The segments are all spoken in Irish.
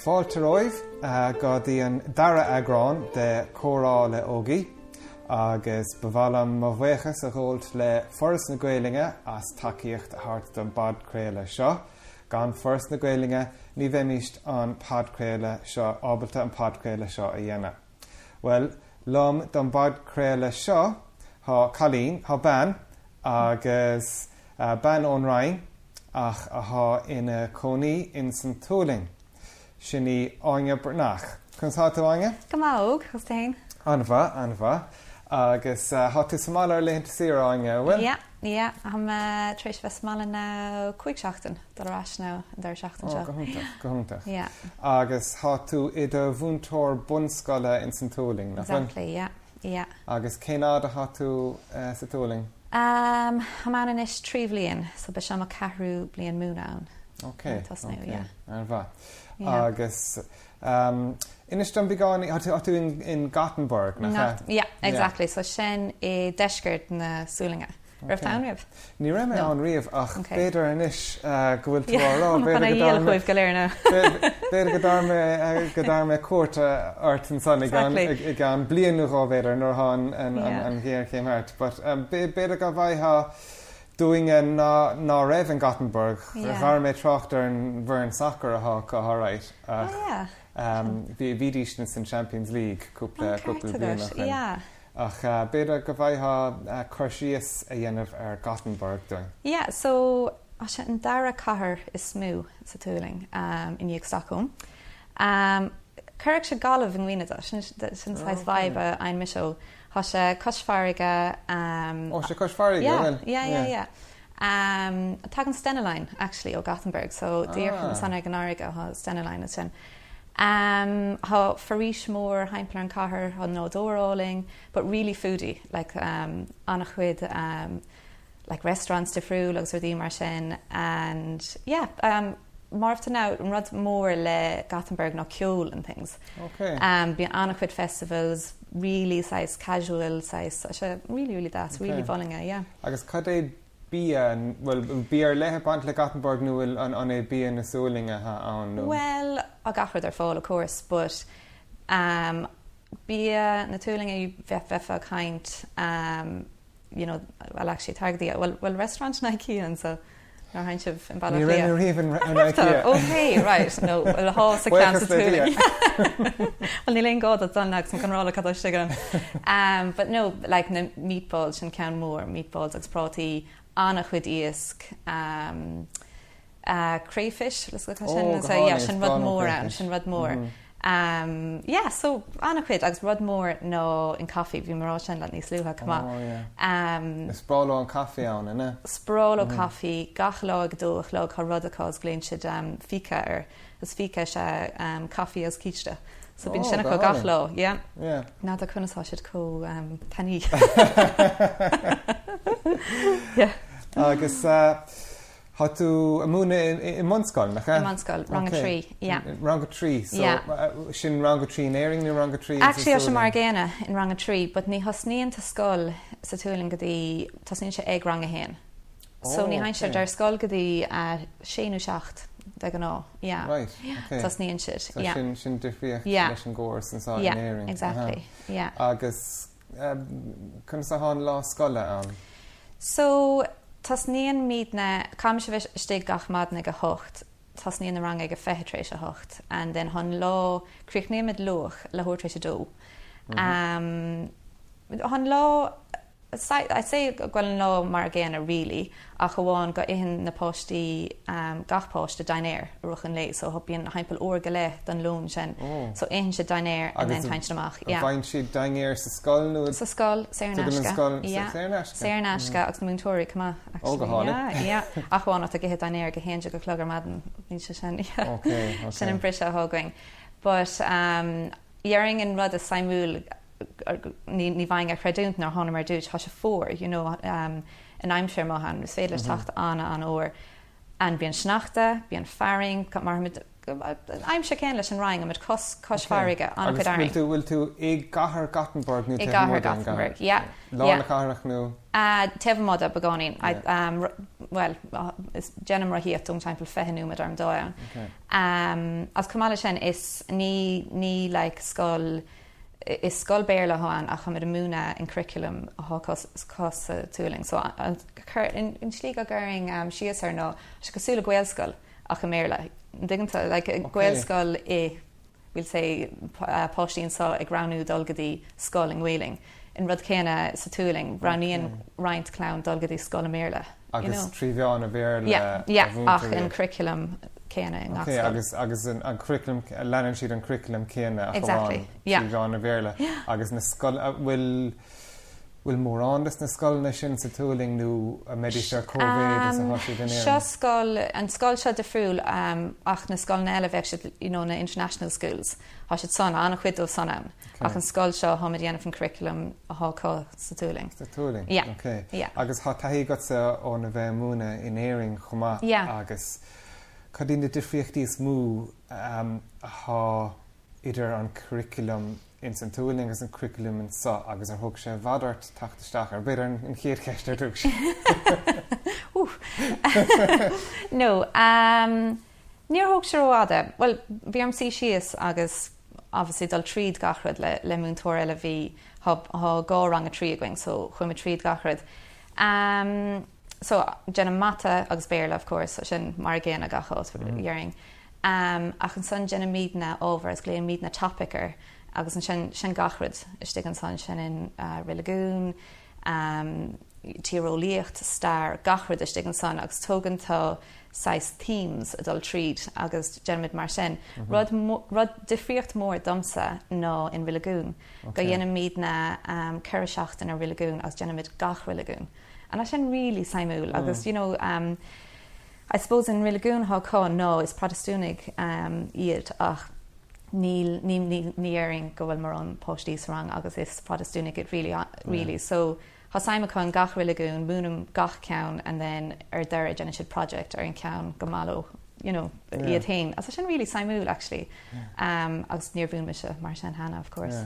Fáilte romhaibh go dtí an dara eagrán de Comhrá le Ógie agus ba mhaith liom mo bhuíochas a ghabháilt le Foras na Gaelainne as tacaíocht a thabhairt don bpodchraoladh seo. Gan Foras na Gaelainne ní bheimíst an podchraoladh seo ábalta an podchraoladh seo a dhéanamh. Bhuel, liom don bpodchraoladh seo thá cailín, thá bean agus bean ón Rinn, ach athá ina cónaí ins an tSualainn. Sin í Áine Breathnach. Conas thá tú, Áine? Go maith, Óg, agus tú fhéin? An-mhaith, an-mhaith. Agus thá tú sa mbaile ar laethanta saoire, Áine, an bhfuil? Yeah, yeah. Thá mé tar éis bheith sa mbaile now 5 seachtain, dul ar ais now an deireadh seachtain seo. Oh, go hiontach, go hiontach. Yeah. Agus thá tú i do mhúinteoir bunscoile ins an tSualainn, nach bhfuil? Exactly, yeah. Yeah. Agus cén fhad athá tú sa tSualainn? Umm, tá mé ann anois 3 bhliain, so beidh seo mo ceathrú bliain múineadh ann. Ok, ok, an-mhaith. Yeah. Agus umm, inis dom beagán, tá tú in Gothenburg, nach ea? Yeah, exactly, so sin i deisceart na Sualainne. Raibh tú ann riamh? Ní raibh mé ann riamh ach b'fhéidir anois go bhfuil tú á rá, b'fhéidir go dtabharfaidh mé cuairt ort ansan i gceann bliain nó dhó b'fhéidir nuair atá an ghéarchéim thart. But b'fhéidir go bhfaightheá dúinne ná raibh in Gothenburg, dhara mé trácht ar an bhfoireann sacair athá acu, alright, ach bhídís san Champions League cúpla bliain ó shin. Ach b'fhéidir go bhfaightheá cur síos a dhéanamh ar Gothenburg dúinn. Yeah, so tá sé an dara cathair is mó sa tSualainn, i ndiaidh Stockholm. Chuirfeadh sé Gaillimh i gcuimhne duit, sin sin saghas vibe a fhaigheann mise ó. Tá sé cois farraige. Ó, sé cois farraige, an bhfuil? Yeah, yeah, yeah. Tagann Stena Line actually ó Gothenburg so díreach ansan ag an fharraige thá Stena Line ansin. Thá foraois mór thimpeall ar an cathair, thá nádúr álainn but really foodie like an-chuid like restaurants difriúil agus rudaí mar sin and yeah mar tú now an rud mór le Gothenburg ná ceol and things. Okay. Bíonn an-chuid festivals really saghas casual saghas tá sé really really deas really álainn yeah. Agus cad é bia, bhuel, bia ar leith ag baint le Gothenburg nó bhfuil, an é bia na Sualainne atá ann nó? Bhuel, tá gach rud ar fáil of course but um bia na tSualainne bheifeá ag caint um you know, well actually tar go dtí, bhfuil, bhfuil restaurant in IKEA anso? Nár tháinig sibh in Baile Ní raibh mé riamh in IKEA. Ok, right, no, well thá sa ceann sa tSualainn. Well níl aon gá duit dul agus mé chun rá leat cad tá istigh ann. Um, but no, like na meatballs, sin ceann mór, meatballs agus prátaí, an-chuid iasc, um, uh, crayfish, let's go sin, so yeah, sin rud mór ann, sin rud mór. Mm -hmm. Um, yeah, so an-chuid agus rud mór ná an caife, bhí mé ag rá sin leat níos luaithe chomh maith. Oh, yeah. Um, Is breá leo an caife ann, an ea? Is breá leo mm. caife, gach lá ag a dó a chlog tá rud acu is glaonn siad um, fika air. Is fika is ea um, caife agus císte. So bíonn oh, sin acu gach lá, yeah. Yeah. N'fheadar conas tá siad chomh um, tanaí. yeah. Agus uh, Tá tú ag múineadh i mbunscoil, nach ea? I mbunscoil, rang a 3, yeah. Rang a 3, so sin rang a 3 in Éirinn nó rang a 3 sa Actually, tá sé mar gcéanna in rang a 3, but ní thosnaíonn an scoil sa tSualainn go dtí, tosnaíonn sé ag rang a 1. So ní théann siad ar scoil go dtí a sé nó seacht de ghnáth, yeah. Right, okay. Tosnaíonn siad, yeah. So sin difríocht leis an gcóras anseo in Éirinn. Yeah, exactly, yeah. Agus Conas atá an lá scoile ann? So, tosnaíonn-muidne, caithfimid a bheith istigh gach maidin ag a hocht, tosnaíonn an rang ag a 20 tar éis a hocht and then thá an lá, críochnaímid luath, leathuair tar éis a dó. Um, thá an lá, I'd say go bhfuil an lá mar a gcéanna really ach amháin go itheann na páistí, gach páiste dinnéar i rith an lae so bíonn thimpeall uair go leith don lón sin so itheann siad dinnéar and then téann siad amach. Yeah. Faigheann siad dinnéar sa scoil nó? Sa scoil, saor in aisce. Scoil, yeah. Saor in aisce? Saor in aisce agus na múinteoirí chomh maith actually. Ó go hálainn. Yeah, yeah. Ach amháin má tá ag ithe dinnéar ag a haon déag a chlog ar maidin níl sé sin yeah. Okay, okay. Sin an briseadh atá againn. But um, déarfainn an rud is suimiúil ní bhfaighinn a chreidiúint nuair a thánam ar dtús, tá sé fuar, you know, an aimsir amuigh ann, is féidir leis teacht an-an-fhuar. And bíonn sneachta, bíonn fearainn, mar an aimsir céanna leis an Rinn, táimid cois cois farraige, an-chuid Agus bhfuil tú, bhfuil tú i gcathair Gothenburg nó I taobh gcathair amuigh den gcathair? Gothenburg, yeah, Lár yeah. na cathrach nó? Taobh amuigh de, beagáinín. I, bhuel, is déanaim rothaíocht tógann timpeall 20 nóiméad orm dul ann. Okay. Agus chomh maith leis sin, is ní, ní like scoil, is scoil Béarla atá ann ach táimid ag múineadh an curriculum atá acu sa tSualainn. So an, an tslí go gcuirfinn síos air ná, tá sé cosúil le Gaelscoil. ach i mBéarla. An dtuigeann tú? Like, Gaelscoil i, we'll say, páistí anseo ag roghnú dul go dtí scoil i nGaelainn. An rud céanna sa tSualainn, roghnaíonn roinnt clann dul go dtí scoil i mBéarla. You Agus know? trí mheán an Bhéarla Yeah, yeah, a mhúintear ach an iad. curriculum céanna i ngach Ok, scoil. agus, agus an, an curriculum, leanann siad an curriculum céanna ach Exactly, amháin yeah. trí mheán an Bhéarla. Yeah. Agus na scoil, a bhfuil, Bhfuil mórán des na scoileanna sin sa tSualainn nó an mbeidís ar cóimhéid is atá siad in Seo Éirinn? scoil, an scoil seo difriúil ach na scoileanna eile bheadh siad you know na international schools, tá siad san, an-chuid dóibh san ann ach an scoil seo táimid ag déanamh an curriculum atá acu sa tSualainn. Sa tSualainn, Yeah, ok. yeah. Agus tá taithí agatsa óna bheith ag múineadh in Éirinn chomh maith Yeah. agus cad iad na difríochtaí is mó atá idir an curriculum ins an tSualainn agus an curriculum anso agus ar thóg sé i bhfad ort teacht isteach air? B'fhéidir an chéad cheist ar dtús. No, níor thóg sé rófhada. Bhuel, bhí orm suí síos agus obviously dul tríd gach rud le le múinteoir eile bhí thá thá dhá rang a trí againn so chuaigh muid tríd gach rud. So déanaim mata agus Béarla of course, sin mar a gcéanna gach áit déarfainn. Ach ansan déanaimidne ábhar is glaoimidne topic air agus ansin sin gach rud istigh ansan, sin an reiligiún, tíreolaíocht, stair, gach rud istigh ansan agus tógann tú saghas themes a dul tríd agus déanaimid mar sin. Rud, rud, difríocht mór domsa ná an reiligiún, go dhéanaimidne 4 seachtain ar reiligiún agus déanaimid gach reiligiún. And tá sin really suimiúil agus you know, I suppose an reiligiún atá acu ná is Protastúnaigh iad ach níl, ní, ní, ní déarfainn go bhfuil mórán páistí sa rang agus is Protastúnaigh iad really, really. So tá suim acu in gach reiligiún, múinim gach ceann and then ar deireadh déanann siad project ar an ceann go maith leo, you know, iad féin. Agus tá sin really suimiúil actually. Agus níor mhúin mise mar sin cheana of course.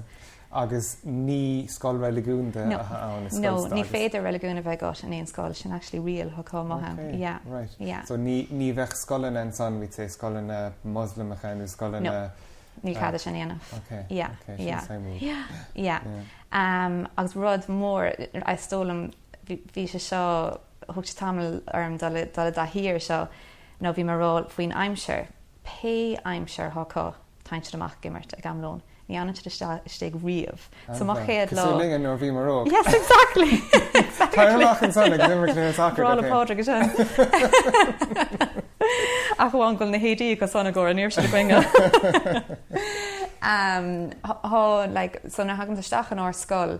Agus ní scoil reiligiúnda atá ann, is scoil No, ní féidir reiligiún a bheith agat in aon scoil, sin actually riail atá acu amuigh ann. Ok, Yeah, right. yeah. So ní, ní bheadh scoileanna ansan, we'd say scoileanna Moslamacha nó scoileanna. No, níl cead sin a dhéanamh. Ok, Yeah, ok, sin yeah. suimiúil. Yeah, yeah. Yeah. Um, agus rud mór, is dóigh liom, bhí, bhí sé seo, thóg sé tamall orm dul i, dul i dtaithí air seo, nó bhí mé ag rá faoin aimsir, pé aimsir atá acu, Téann siad amach ag imirt ag am lóin. Ní fhanann siad isteach istigh riamh. So mo chéad lá. Cosúil linne nuair a bhíomar óg. Yes, exactly! Exactly! Téir amach ansan ag imirt cluiche sacair, Breá le okay. Pádraig ansin. Ach amháin go bhfuil na héadaí acu san i gcomhair, ní raibh siad againne. Thá, like, so nuair a thagann tú isteach in ár scoil,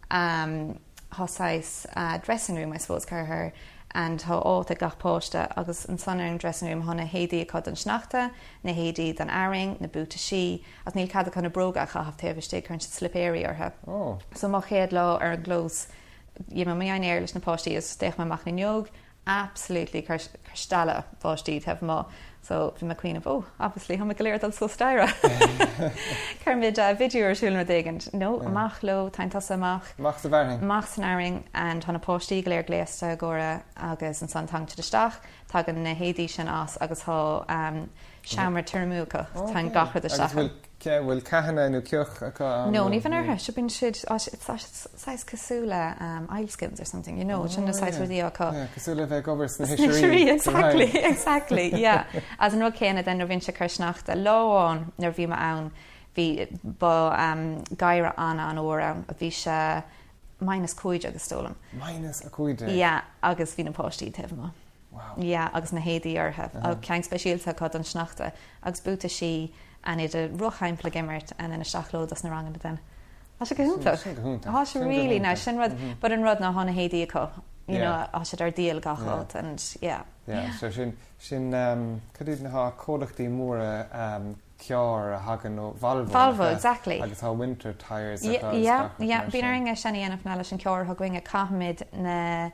Thá saghas dressing room I suppose cearthair and thá áit ag gach páiste agus ansan ar an dressing room thá na héadaí acu don sneachta, na héadaí don fhearthainn, na buataisí agus níl cead acu na bróga a chaitheamh taobh istigh, cuireann siad slipéirí orthu. Oh. So mo chéad lá ar an gclós dhein mé mo dhinnéar leis na páistí agus d'fhéach mé amach an fhuinneog absolutely cur stealladh báistí taobh amuigh so bhí mé ag cuimhneamh oh obviously tá muid go léir ag dul suas staighre. Cuirfimid video ar siúl nó rud éigint. No, amach leo, téann tusa amach. Amach sa bhfearthainn. Amach san fhearthainn and tá na páistí go léir gléasta i gcomhair agus ansan tagann siad isteach, tagann na héadaí sin as agus tá seomra tirimiú acu, tagann gach rud isteach ann. Agus bhfuil ceathanna nó cioch acu ann? No, ní bhíonn orthu. Sure bíonn siad, tá siad saghas cosúil le oilskins or something, you know, sin na saghas rudaí acu. Yeah, cosúil le bheith ag obair sna hoiseirí. Exactly, exactly, yeah. Agus an rud céanna then nuair a bhíonn sé ag cur sneachta. Lá amháin nuair a bhí mé ann, bhí, ba geimhreadh an-an-fhuar ann, bhí sé minus 15 is dóigh liom. Minus 15? Yeah, agus bhí na páistí taobh amuigh. Wow. Yeah, agus na héadaí orthu. Ceann speisialta acu don sneachta agus buataisí and iad ag rith thimpeall ag imirt and then isteach leo dos na ranganna then. Tá sé go hiontach. Sin go hiontach. Tá sé really now sin rud but an rud ná thá na héadaí acu you know thá siad ar díol gach áit and yeah. Yeah, so sin sin um, cad iad na thá comhlachtaí móra um, carr a thagann ó Volvo. Volvo, exactly. Agus tá winter tyres acu Yeah, yeah, bíonn orainn é sin a dhéanamh now leis an carr atá againne caithfimid na.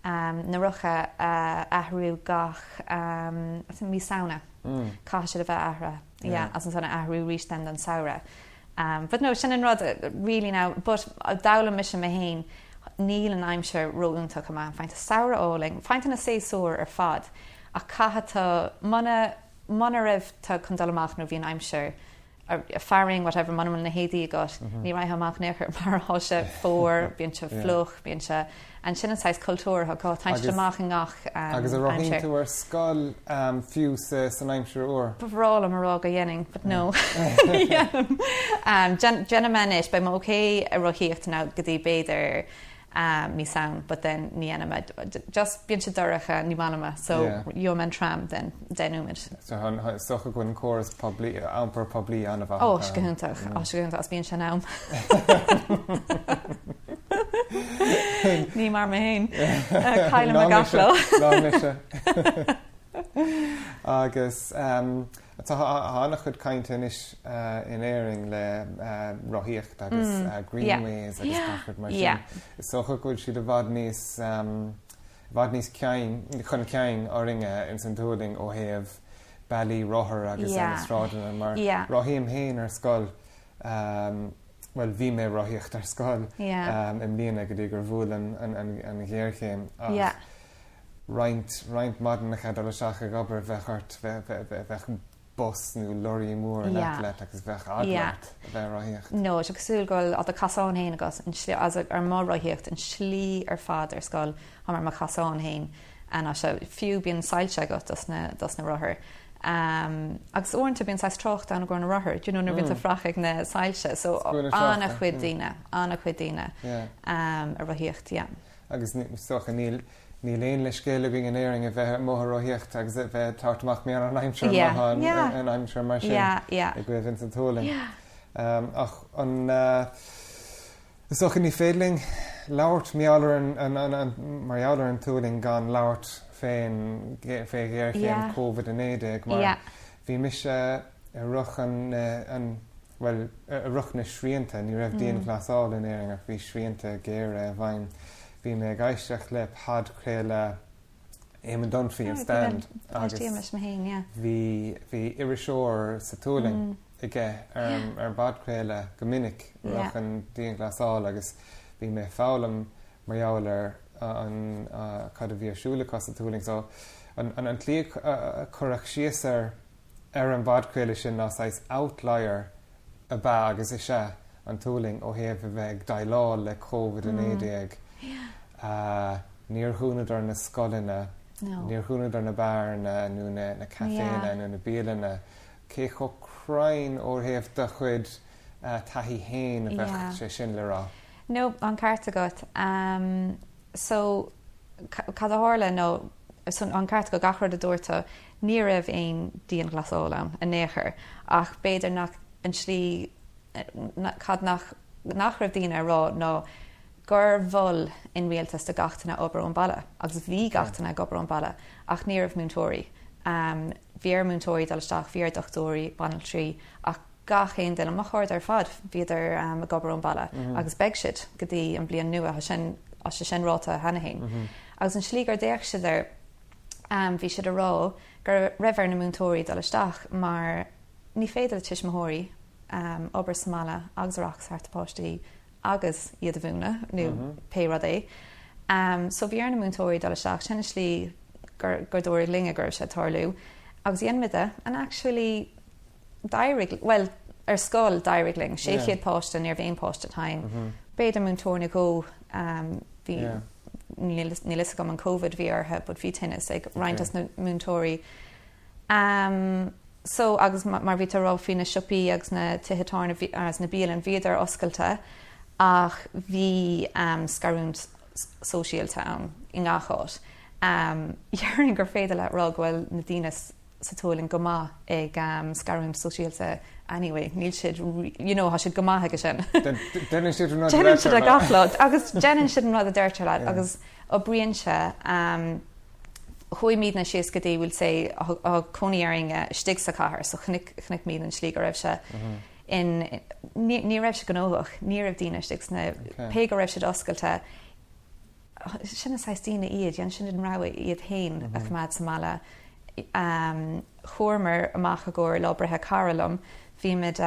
na rotha a athrú gach I think mí Samhna. Caithfidh siad a bheith athraithe. Yeah, agus ansan a athrú arís then don samhradh. But no, sin an rud really now, but d'fhoghlaim mise mé féin níl an aimsir ró-iontach chomh maith. Faigheann tú samhradh álainn, faigheann tú na séasúir ar fad ach caithfidh tú, muna, muna raibh tú chun dul amach nuair a bhí an aimsir fearainn, whatever, muna bhfuil na héadaí agat, ní raghfá amach in aon chor mar tá sé fuar, bíonn sé fliuch, bíonn sé, and sin an saghas cultúr atá acu, téann siad amach i ngach aimsir. Agus an rothaíonn tú ar scoil fiú san aimsir fhuar? Ba bhreá liom a rá go dhéanfainn, but no, ní dhéanaim. Déanfaidh mé anois, beidh mé ok ag rothaíocht now go dtí b'fhéidir mí Samhain but then ní dhéanfaidh mé just bíonn sé dorcha ní maith liom é so gheobhaidh mé an tram then 10 nóiméad. So is dócha go bhfuil an córas poiblí, iompar poiblí an-mhaith Ó, go hiontach, ó go hiontach agus bíonn sé in am. Ní mar mé féin. Caillim mé gach lá. Ná mise. Agus Tá an-chuid cainte anois in Éirinn le rothaíocht agus greenways agus gach rud mar sin. Is dócha go bhfuil siad i bhfad níos, i bhfad níos cinn, chun cinn orainne ins an tSualainn ó thaobh bealaí rothar agus ar na sráideanna mar rothaím féin ar scoil, bhuel bhí mé ag rothaíocht ar scoil i mbliana go dtí gur bhuail an ghéarchéim ach roinnt, roinnt maidineacha dul isteach ag obair, bheadh ort, bheadh bus nó lorraí mór in aice leat agus bheadh eagla ort a bheith ag rothaíocht. No, tá sé cosúil go bhfuil do chasán féin agat, an tslí, as ar mo rothaíocht, an tslí ar fad ar scoil, táim ar mo chasán féin, and tá sé, fiú bíonn soilse agat dos na, dos na rothair. Agus uaireanta bíonn saghas trácht ann i gcomhair na rothar, do you know, nuair a bhíonn tú ag fraic ag na soilse, so an-chuid daoine, an-chuid daoine ag rothaíocht, yeah. Agus is dócha níl níl aon leithscéal againn in Éirinn a bheith amuigh ag rothaíocht agus a bheith ag tabhairt amach mar an aimsir má tá an aimsir mar sin agaibh ins an tSualainn. Ach an is dócha ní féidir linn labhairt mar gheall ar an mar gheall ar an tSualainn gan labhairt fén fé ghéarchéim Covid-19 mar bhí mise i rith an an bhuel, i rith na srianta, ní raibh dianghlasáil in Éirinn ach bhí srianta géara i bhfeidhm. Bhí mé ag éisteacht le podchraoladh Eamon Dunphy, an Stand, agus bhí, bhí iriseoir sa tSualainn aige ar an bpodchraoladh go minic i rith an dianghlasáil agus bhí mé ag foghlaim mar gheall ar an, cad a bhí ar siúl acu sa tSualainn. So, an, an tslí a cuireadh síos air, ar an bpodchraoladh sin ná saghas outlier ab ea agus is ea an tSualainn ó thaobh a bheith ag déileáil le Covid-19. Níor dhúnadar na scoileanna, níor dhúnadar na beáranna nó na caiféanna nó na bialanna. Cé chomh cruinn ó thaobh do chuid taithí féin a bheadh sé sin le rá? No, an ceart agat. So, cad a tharla nó an ceart agat gach rud a dúirt tú, ní raibh aon dianghlasáil ann in aon chor ach b'fhéidir nach an tslí cad nach nach raibh daoine a rá ná gur mhol an rialtas do gach duine obair ón baile agus bhí gach duine ag obair ón baile ach ní raibh múinteoirí. Bhí ar múinteoirí dul isteach, bhí ar dochtúirí, banaltraí ach gach aon duine, mo chairde ar fad, bhíodar ag obair ón baile agus beidh siad go dtí an bliain nua, tá sin, tá sé sin ráite cheana féin. Agus an slí gur d'fhéach siad air, bhí siad a rá go raibh ar na múinteoirí dul isteach mar ní féidir le tuismitheoirí obair sa mbaile agus a rachas thart do páistí agus iad a mhúineadh nó pé rud é. So bhí ar na múinteoirí dul isteach, sin an slí gur gur dúradh linne go raibh sé ag tarlú agus dhein muide and actually d'éirigh, bhuel ar scoil d'éirigh linn, 600 páiste, ní raibh aon páiste tinn, b'fhéidir múinteoir nó dhó, bhí, níl a fhios agam an Covid a bhí orthu but bhí tinneas ag roinnt dos na múinteoirí. So agus mar bhí tú a rá faoi na siopaí agus na tithe tábhairne agus na bialann, bhíodar oscailte ach bhí scarúint sóisialta ann i ngach áit. Déarfainn gur féidir leat rá go bhfuil na daoine sa tSualainn go maith ag scarúint sóisialta anyway, níl siad, you know, tá siad go maith aige sin. Déanann siad an rud a Déanann siad é gach lá agus déanann siad an rud a deirtear leat agus oibríonn sé. Chuaigh muidne síos go dtí, we'll say, tá cónaí orainn istigh sa chathair so chonaic, chonaic muid an slí go raibh sé in, ní, ní raibh sé gnóthach, ní raibh daoine istigh sna, pé go raibh siad oscailte. Sin an saghas daoine iad, dhein siad an rogha iad féin a choimeád sa mbaile. Chuamar amach i gcomhair lá breithe cara liom, bhí muid,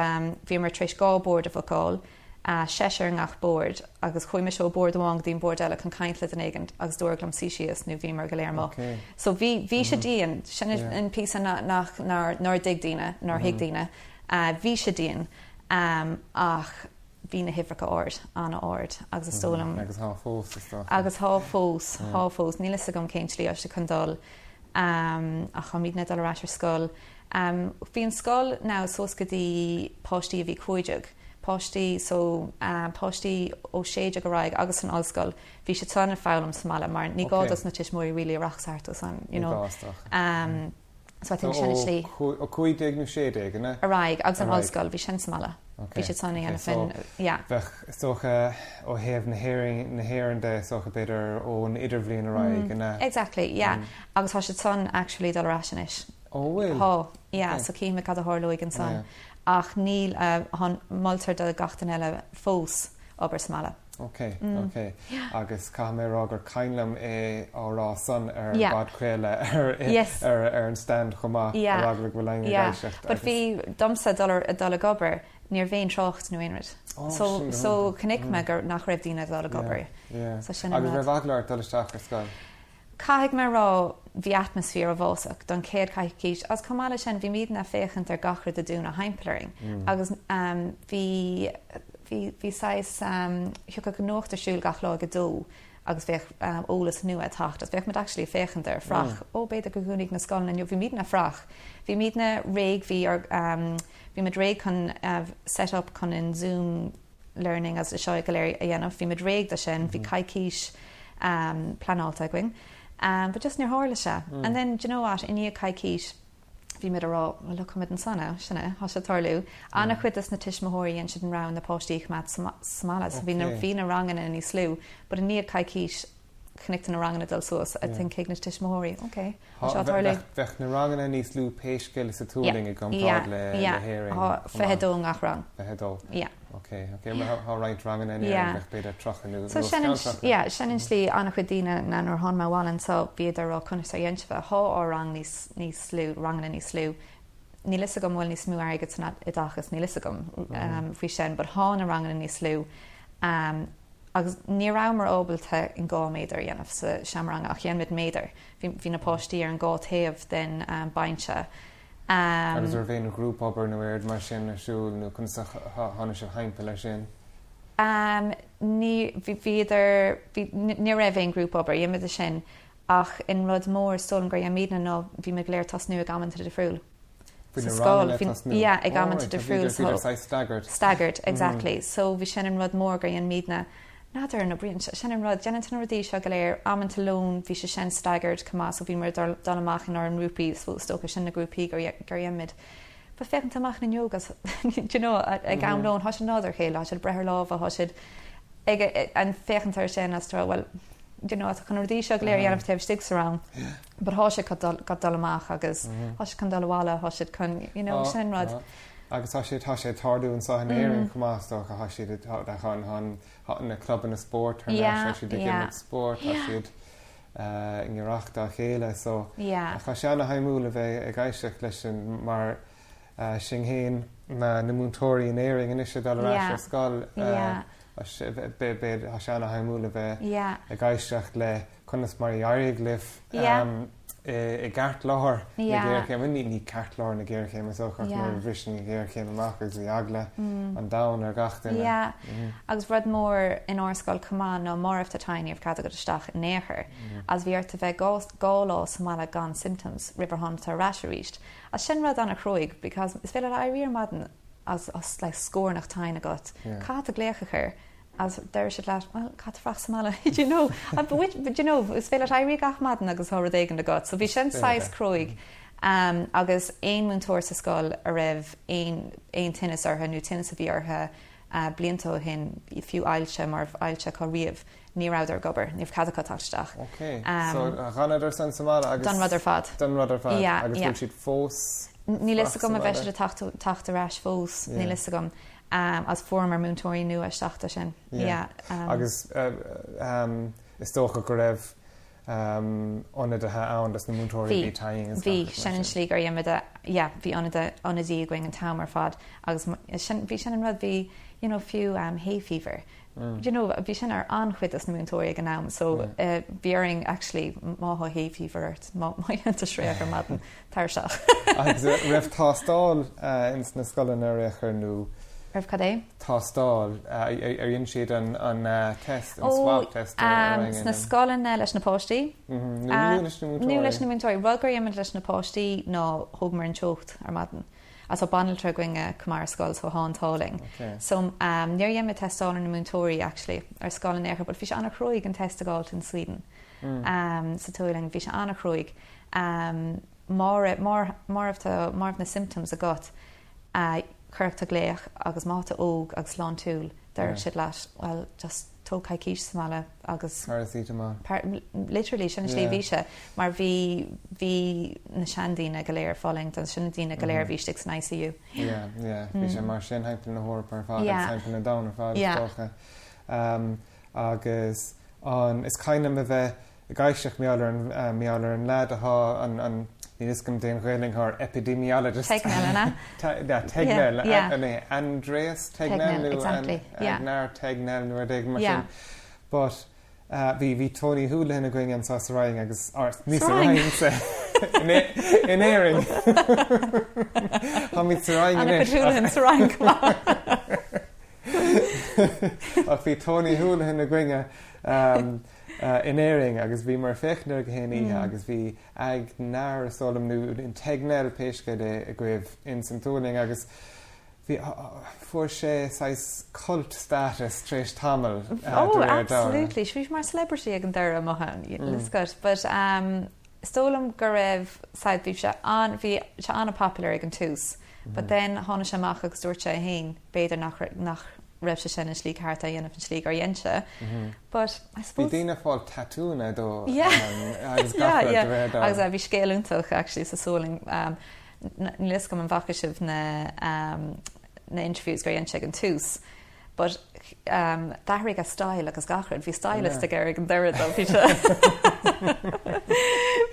bhíomar tar éis 2 bord a bhookáil, seisear i ngach bord, agus chuaigh mise ó bord amháin go dtí an bord eile chun caint le duine éigin agus dúradh liom suí síos nó bhíomar go léir amuigh. So bhí, bhí sé dian, sin an píosa nach, nár, nár thuig daoine, nár thuig daoine. Bhí sé dian ach bhí na huimhreacha ard, an-ard agus is dóigh liom. Agus thá fós, is dócha. Agus thá fós, thá fós. Níl fhios agam cén tslí atá sé chun dul ach táimidne ag dul ar ais ar scoil. Bhí an scoil now suas go dtí páistí a bhí 15, páistí so páistí ó 16 ar aghaidh agus san ollscoil bhí siad san ag foghlaim sa mbaile mar ní gá dos na tuismitheoirí really a rachas thart san, you know. So I think sin an tslí. Ó 15 nó 16, an ea? Ar aghaidh, agus an ollscoil, bhí sin sa mbaile. Bhí siad san a dhéanamh sin, yeah. Bheadh, is dócha, ó thaobh na hÉireann de, is dócha, b'fhéidir ón idirbhliain ar aghaidh, an ea? Exactly, yeah. Agus tá siad san actually dul ar ais anois. Ó, bhfuil? Tá, yeah, so cífimid cad a tharlóidh ansan. Ach níl, moltar do gach duine eile fós obair sa mbaile. Ok, ok. Agus caithfidh mé a rá gur cuimhin liom é á rá san ar an bpodchraoladh ar ar an stand chomh maith ar eagla go bhfuil éinne ag éisteacht. But bhí domsa dul ar dul ag obair ní raibh aon trácht nó aon rud. So so chonaic mé gur nach raibh daoine ag dul ag obair. So sin an rud. Agus raibh eagla ort dul isteach ar scoil? Caithfidh mé a rá, bhí atmaisféar uafásach don chéad choicís agus chomh maith leis sin bhímidne ag féachaint ar gach rud ag dúnadh thimpeall orainn agus bhí, bhí, bhí saghas, thiocfadh an nuacht ar siúl gach lá ag a dó agus bheadh eolas nua ag teacht agus bheadh muid actually ag féachaint ar fraoch, ó b'fhéidir go dhúnfaidh na scoileanna inniu, bhímidne ag fraoch, bhímidne réidh, bhí ár, bhí muid réidh chun set up chun an Zoom, learning agus seo go léir a dhéanamh. Bhí muid réidh do sin, bhí coicís pleanáilte againn. But just níor tharla sé. And then, do you know what, i ndiaidh coicís bhí muid ag rá, well look, táimid anso now, sin é, tá sé ag tarlú. An-chuid des na tuismitheoirí dhein siad an rogha na páistí a choimeád sa mbaile, so bhí na, bhí na ranganna níos lú. But i ndiaidh coicís chonaic tú na ranganna dul suas, I think thuig na tuismitheoirí, ok, tá seo ag tarlú. Bheadh na ranganna níos lú pé scéal é sa tuairling i gcomparáid le hÉirinn. Tá 22 i ngach rang. 22? Yeah. Ok, ok, mar tá roinnt ranganna in Éirinn bheadh b'fhéidir 30 nó os cionn 30. Yeah, sin an tslí an-chuid daoine ná nuair a tháinig mé abhaile anseo bhíodar ag rá conas ar dhein sibh é, tá ár rang níos níos lú, ranganna níos lú. Níl fhios agam an bhfuil níos mó airgid san oideachas, níl fhios agam faoi sin, but tá na ranganna níos lú. Agus ní rabhamar ábalta an 2 méadar a dhéanamh sa seomra ranga ach dhein muid méadar. Bhí, bhí na páistí ar an dhá taobh den binse. Agus raibh aon ghrúpobair nó aon rud mar sin ar siúl nó conas a tháinig sibh thimpeall ar sin? Ní, bhí, bhíodar, bhí, ní raibh aon ghrúpobair, dhein muid sin ach an rud mór is dóigh liom gur dhein muidne ná bhí muid go léir ag tosnú ag amanta difriúil. Bhí na ranganna ag tosnú. Yeah, ag amanta difriúil. Bhí saghas staggered. Staggered, exactly. So bhí sin an rud mór gur dhein muidne. N'fheadar an oibríonn sé, sin an rud, déanann tú na rudaí seo go léir, amanta lóin, bhí sé sin staggered chomh maith, so bhí muid ag dul amach inár ngrúpaí, so is dócha sin na grúpaí gur dhein muid. But féachann tú amach an fhuinneog agus, do you know, ag am lóin, tá siad ag nod ar a chéile, tá siad ag breith ar lámha, tá siad ag an féachaint air sin agus tú ag rá, well, do you know, tá chun na rudaí seo go léir a dhéanamh taobh istigh sa rang. But thá siad chun dul amach agus thá siad chun dul abhaile, thá siad chun, you know, sin an rud. Agus tá sé, tá sé ag tarlú anseo in Éirinn chomh maith, is dócha, tá siad, tá, tá na clubanna spóirt thar n-ais, tá siad ag imirt spóirt, tá siad i ngiorracht dá chéile, so tá sé ana-shuimiúil a bheith ag éisteacht leis sin mar sinn féin, na múinteoirí in Éirinn anois ag dul ar ais ar scoil, tá sé ana-shuimiúil a bheith ag éisteacht le Conas mar a d'éirigh libh i gceartlár na géarchéime? Ní ceartlár na géarchéime is dócha ach nuair a bhris an ghéarchéim amach agus bhí eagla an domhain ar gach duine. Yeah. Agus rud mór in ár scoil chomh maith ná má raibh tú tinn ní raibh cead agat isteach in aon chor. Agus bhí ort a bheith 2 lá sa mbaile gan symptoms roimh ar tháinig tú ar ais arís. Agus sin rud an-chruaidh because is féidir leat éirí ar maidin agus like scornach tinn agat. Caithfidh tú glaoch a chur. Agus deir siad leat, well, caithfidh tú fanacht sa mbaile, do you know, but do you know, is féidir leat éirí gach maidin agus tá rud éigin agat. So bhí sin saghas cruaidh. Um, agus aon múinteoir sa scoil a raibh aon, aon tinneas orthu nó tinneas a bhí orthu uh, blianta ó shin, fiú ailse má raibh ailse acu riamh, ní rabhadar ag obair, ní raibh cead acu teacht isteach. Ok, um, so d'fhanadar san sa mbaile agus... Don rud ar fad. Don rud ar fad. Yeah, agus yeah. bhfuil siad fós... Níl fhios agam a bheidh siad ag teacht ar ais fós, níl fhios agam. Agus fuaireamar múinteoirí nua isteach do sin. Yeah. Agus. Is dócha go raibh ionadaithe ann dos na múinteoirí a bhí tinn agus Bhí, sin an slí gur dhein muid é, yeah, bhí ionadaí, ionadaí againn an t-am ar fad agus sin, bhí sin an rud, bhí, you know, fiú hay fever, you know, bhí sin ar an-chuid dos na múinteoirí ag an am so bhí orainn actually má thá hay fever ort, má dhéanann tú sraoth ar maidin, tar isteach. Agus raibh tástáil ins na scoileanna ar aon chor nó? Raibh cad é? Tástáil, ar dhein siad an test, an swab test ar éinne? Sna scoileanna leis na páistí? Nó leis na múinteoirí? Nó leis na múinteoirí. Rud gur dhein muid leis na páistí ná thógamar an teocht ar maidin. Agus tá banaltra againne chomh maith ar scoil so thá an t-ádh linn. So níor dhein muid tástáil ar na múinteoirí actually ar scoil in aon chor but bhí sé an-chruaidh an test a dh'fháilt in Sweden sa tSualainn. Bhí sé an-chruaidh. Má raibh, má raibh tú, má raibh na symptoms agat chuirfeadh tú glaoch agus má thá tú óg agus sláintiúil déarfadh siad leat well just tóg coicís sa mbaile agus Paracetamol. Literally sin an slí a bhí sé mar bhí bhí na seandaoine go léir ag fulaingt agus sin na daoine go léir a bhí istigh san ICU. Yeah, yeah. Bhí sé mar sin thimpeall na hEorpa ar fad agus thimpeall na domhan ar fad is dócha. Agus an, is cuimhin liom a bheith ag éisteacht mar gheall ar an, mar gheall ar an leaid athá an, an, níl fhios agam cén Ghaelainn athá ar epidemiologist. Tegnell, an ea? Yeah, Tegnell, an é Andreas Tegnell nó exactly, yeah. Agnar Tegnell nó rud éigin mar sin. But bhí, bhí Tony Holohan againn anseo sa Rinn agus, or ní sa Rinn, sa, in Éirinn. Táimid sa Rinn anois. Ana-chuid Holohan sa Rinn chomh maith. Ach bhí Tony Holohan againne in Éirinn agus bhíomar ag féachaint air gach aon oíche agus bhí Agnar is dóigh liom nó an Tegnell pé scéal é agaibh ins an tSualainn agus bhí fuair sé saghas cult status tar éis tamaill de réir Oh absolutely bhí sé mar celebrity ag an deireadh mothaím mm. But um, is dóigh liom go raibh said bhí sé an bhí sé an-popular ag an tús but then tháinig sé amach agus dúirt sé féin b'fhéidir nach nach raibh sé sin an slí ceart a dhéanamh an slí gur dhein sé. But I suppose. Bhí daoine ag fáil tatúnna dó agus gach rud de réir dar. Agus bhí scéal iontach actually sa Sualainn. Níl fhios agam an bhfaca sibh na na interviews gur dhein sé ag an tús. But d'athraigh a style agus gach rud. Bhí stylist aige ag an deireadh dó. Bhí sé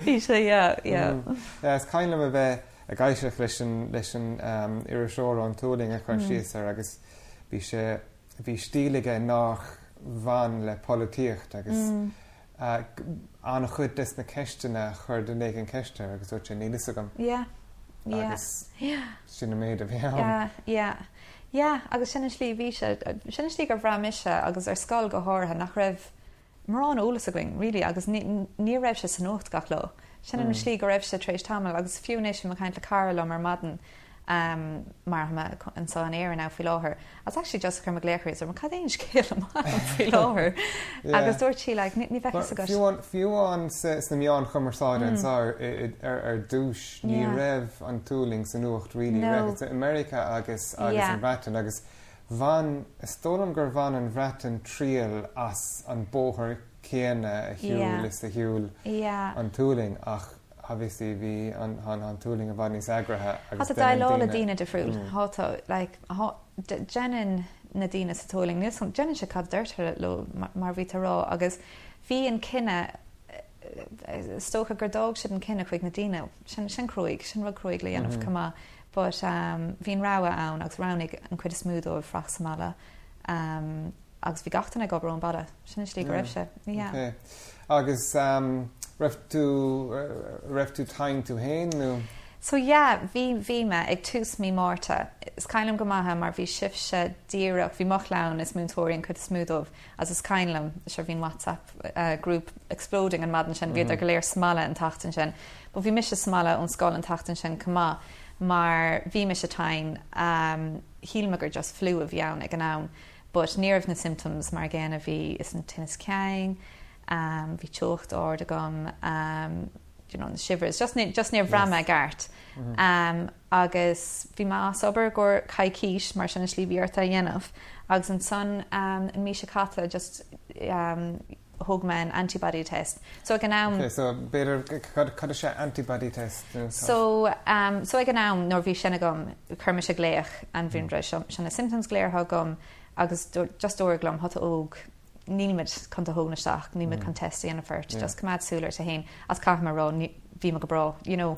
Bhí sé yeah yeah. Is cuimhin liom a bheith ag éisteacht leis an leis an iriseoir ón tSualainn ag cur síos air agus bhí sé, bhí stíl aige nách bhain le polaitíocht agus an-chuid des na ceisteanna a chuir duine éigin ceist air agus dúirt sé níl fhios agam. Yeah. Yeah. Agus sin an méid a bhí ann. Yeah, yeah. Yeah, agus sin an slí a bhí sé, sin an slí gur bhraith mise agus ar scoil go háirithe nach raibh, mórán eolas againn really agus ní raibh sé sa nuacht gach lá. Sin an slí go raibh sé tar éis tamaill agus fiú anois bhí mé ag caint le cara liom ar maidin mar tá mé anseo in Éirinn now faoi láthair agus actually just chuir mé glaoch uirthi agus cad é an scéal amach faoi láthair agus dúirt sí like ní bheadh fhios agat. Fiú amháin sna meáin chumarsáide anseo ar dtús ní raibh an tSualainn sa nuacht really. Raibh i Meiriceá agus agus an Bhreatain agus Bhain, is dóigh liom gur bhain an Bhreatain triail as an bóthar céanna a shiúl is a shiúil an tSualainn ach obviously bhí an an tSualainn i bhfad níos eagraithe agus Tá tú ag déileáil le daoine difriúil. Tá tú, like, déanann na daoine sa tSualainn, níl 's, déanann siad cad a deirtear leo mar bhí tú a rá agus bhí an cinneadh, is dócha gur d'fhág siad an cinneadh chuig na daoine, sin, sin cruaidh, sin rud cruaidh le dhéanamh chomh maith. But bhí an rogha ann agus roghnaigh an chuid is mó dóibh fanacht sa mbaile agus bhí gach duine ag obair ón baile. Sin an slí go raibh sé. Yeah. Ok. Agus raibh tú, raibh tú tinn tú fhéin nó? So yeah, bhí, bhí mé ag tús mí Márta. Is cuimhin liom go maith é mar bhí sibhse díreach, bhí mo chlann is múinteoirí an chuid is mó dóibh agus is cuimhin liom, sure bhí an WhatsApp group exploding an maidin sin, bhíodar go léir sa mbaile an tseachtain sin. But bhí mise sa mbaile ón scoil an tseachtain sin chomh maith mar bhí mise tinn. Shíl mé gur just flu a bhí ann ag an am but ní raibh na symptoms mar gcéanna, bhí is an tinneas cinn, bhí teocht ard agam, you know, na shivers, just just níor bhraith mé i gceart. Agus bhí mé as obair i gcomhair coicís mar sin an slí bhí ort é a dhéanamh agus ansan an mí seo caite just thóg mé an antibody test. So ag an am. Ok, so b'fhéidir, cad, cad is ea antibody test? So, um, so ag an am nuair bhí sin agam, chuir mise glaoch and bhí seo, seo na symptoms go léir atá agam agus just dúradh liom, tá tú óg. Nílimid chun tú a thógaint isteach, nílimid chun test a dhéanamh ort, just coimeád súil ort féin agus caithfidh mé a rá, bhí mé go breá, you know.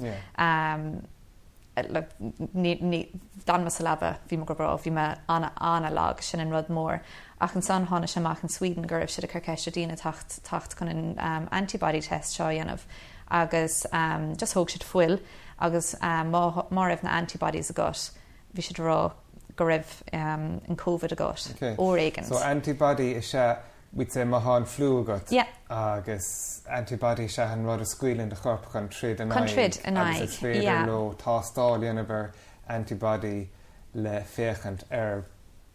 Like, ní, ní, d'fhan mé sa leaba, bhí mé go breá, bhí mé an-an-lag, sin an rud mór. Ach ansan tháinig sé amach in Sweden go raibh siad ag cur ceist ar daoine teacht, teacht chun an um, antibody test seo a dhéanamh agus um, just thóg siad fuil agus um, má, má raibh na antibodies agat, bhí siad ag rá go raibh um, an Covid agat, Okay. uair éigint. So antibody is ea we'd say má thá an fliú agat Yeah. agus antibody is ea an rud a scaoileann do chorp chun troid in Chun aghaidh troid in agus is aghaidh, féidir yeah. leo tástáil a dhéanamh ar antibody le féachaint ar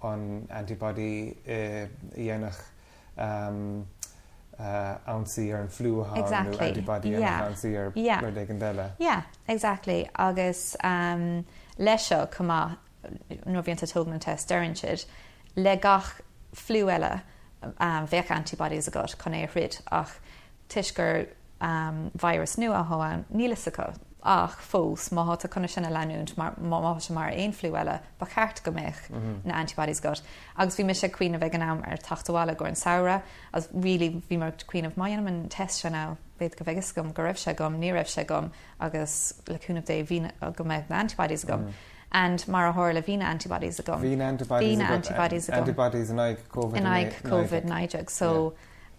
an antibody a dhéanfadh um, uh, ionsaí ar an fliú atá ann nó Exactly, antibody a dhéanfadh yeah, ionsaí ar yeah. rud éigin eile. Yeah, exactly. Agus um, leis seo chomh maith, nuair a bhíonn tú ag tógaint an test deireann siad, le gach fliú eile bheadh antibodies agat chun é a throid ach toisc gur virus nua atá ann níl fhios acu ach fós má thá tú chun é sin a leanúint mar má thá sé mar aon fliú eile ba cheart go mbeadh na antibodies agat agus bhí mise ag cuimhneamh ag an am ar teacht abhaile i gcomhair an samhradh agus really bhí mé ag cuimhneamh má dhéanaim an test seo now b'fhéidir go mbeidh fhios agam go raibh sé agam ní raibh sé agam agus le cúnamh Dé bhí go mbeidh na antibodies agam. And mar a tharla bhí na antibodies agam. Bhí na antibodies Bhí na agat, antibodies agam. Antibodies in aghaidh Covid In aghaidh Covid 19. So